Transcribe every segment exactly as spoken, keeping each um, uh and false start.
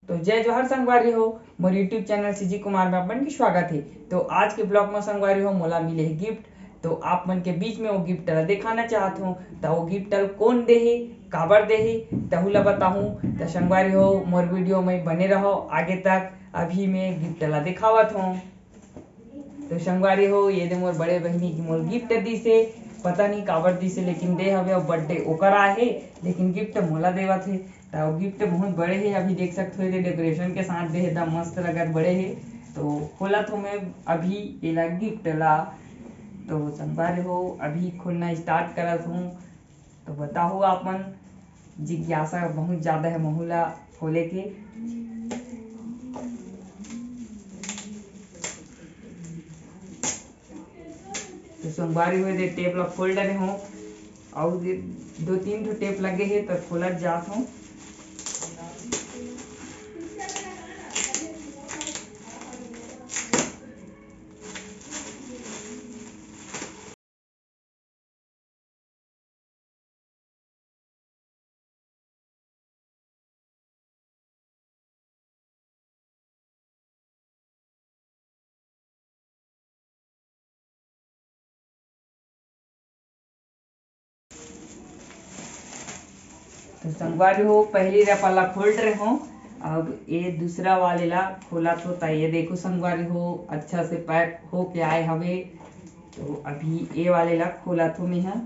तो जय जोहार संगवारी हो, मोर YouTube चैनल सीजी कुमार में आप मन के स्वागत हे। तो आज के ब्लॉग में संगवारी हो, मोला मिले हे गिफ्ट, तो आप मन के बीच में वो गिफ्ट ला दिखाना चाहत हूँ। तो वो गिफ्ट ला कौन दे हे, काबर दे हे, तहू ला बताहूँ। तो संगवारी हो, मोर वीडियो में बने रहो आगे तक। अभी मैं गिफ्ट ला दिखावत हूँ। तो संगवारी हो, ये दे मोर बड़े बहिनी की मोर गिफ्ट दिस हे। पता नहीं काबर दिस हे, लेकिन दे हवे, अउ बर्थडे ओकर आए हे, लेकिन गिफ्ट मोला देवत हे। तो गिफ्ट बहुत बड़े हे, अभी देख सकते हो, ये डेकोरेशन के साथ दे हे, एकदम मस्त लगत बड़े हे। तो खोलत हूँ मैं अभी एला गिफ्ट ला। तो संगवारी हो, अभी खोलना स्टार्ट करत हूँ। तो बताओ, आप मन जिज्ञासा बहुत ज्यादा है महू ला खोले के। तो संगवारी हो, ये टेप ला खोल डरे हूँ, और ये दो तीन ठो टेप लगे हे, तो खोलत जात हूँ। तो संगवारी हो, पहली रैपर ला खोल रहे हो, अब ये दूसरा वाले ला खोलत हो। तो ये देखो संगवारी हो, अच्छा से पैक होके आए हवे। तो अभी ये वाले ला खोलत हो मैं हा।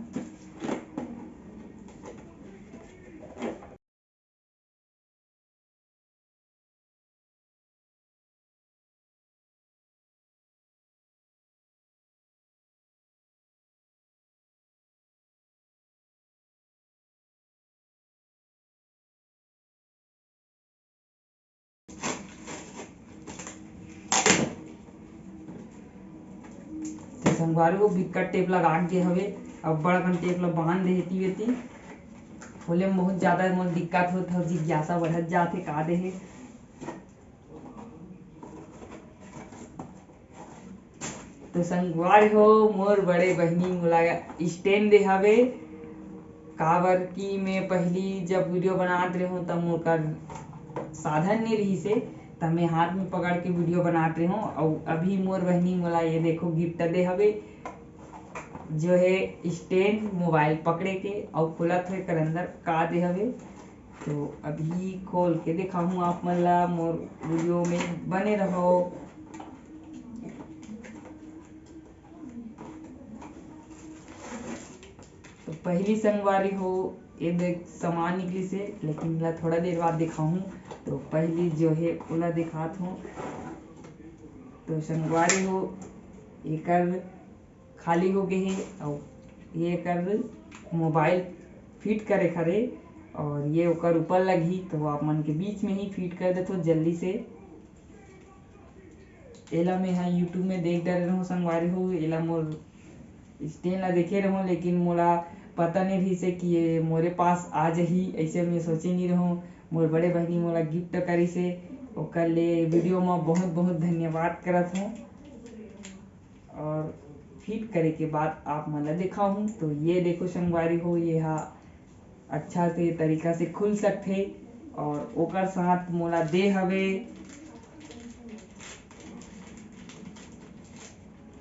तो संगवारी हो, बिक्कट टेप लगा के हवे, अब्बड़ अकन टेप ला बांध दे हेती वेती। खोले में बहुत ज्यादा मोर दिक्कत होत हे, जिज्ञासा बढ़त जात हे, का दे हे। तो संगवारी हो, मोर बड़े बहिनी मोला स्टैंड दे हवे, काबर कि मैं पहली जब वीडियो बनात रहूं, तब मोर कर साधन नहीं रही से, तब मैं हाथ में पकड़ के वीडियो बनात रहूं। और अभी मोर बहिनी मोला ये देखो गिफ्ट दे हवे, जो है स्टैंड मोबाइल पकड़े के, और खुलत है कर अंदर का दे हवे। तो अभी खोल के दिखाऊं आप मन ला, मोर वीडियो में बने रहो। तो पहली संगवारी हो, ये देख सामान निकली से, लेकिन ला थोड़ा देर बाद दिखाऊं। तो पहली जो है ओला दिखात हूँ। तो संगवारी हो, एकर खाली हो गए हे, और ये कर मोबाइल फिट करे खरे, और ये ओकर ऊपर लगही, तो आप मन के बीच में ही फिट कर देथो जल्दी से। एला मैं हा YouTube में देख डरे रहूं संगवारी हो, एला मोर स्टैंड ला देखे रहूं, लेकिन मोला पता नहीं रहिसे कि ये मोरे पास आ जही, ऐसे मैं सोचे नहीं रहूं। मोर बड़े बहिनी मोला गिफ्ट करिसे, ओकर ले वीडियो में बहुत बहुत धन्यवाद करत हूँ। और फिट करे के बाद आप मन ला दिखाहूँ। तो ये देखो संगवारी हो, ये हा अच्छा से तरीका से खुल सकथे। और ओकर साथ मोला दे हवे,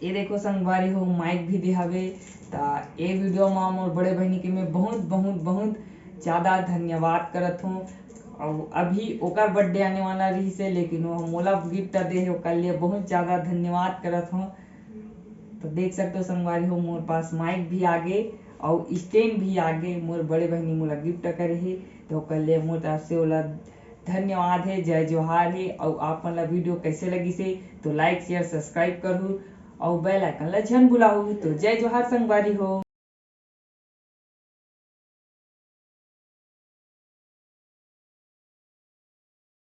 ये देखो संगवारी हो, माइक भी दे हवे। ता ये वीडियो मा मोर बड़े बहिनी के मैं बहुत बहुत बहुत ज्यादा धन्यवाद करत हूँ। और अभी ओकर बर्थडे आने वाला रहिसे, लेकिन वो मोला गिफ्ट दे हे, ओकर लिए बहुत ज्यादा धन्यवाद करत हूँ। तो देख सकते हो संगवारी हो, मोर पास माइक भी आगे और स्टैंड भी आगे, मोर बड़े बहिनी मोला गिफ्ट करे हे, तो ओकर लिए मोर तरफ से ओला धन्यवाद हे, जय जोहार हे। और आप मन ला वीडियो कैसे लगिसे, तो लाइक शेयर सब्सक्राइब करहू और बेल आइकन ला झन भुलाहू। तो जय जोहार संगवारी हो।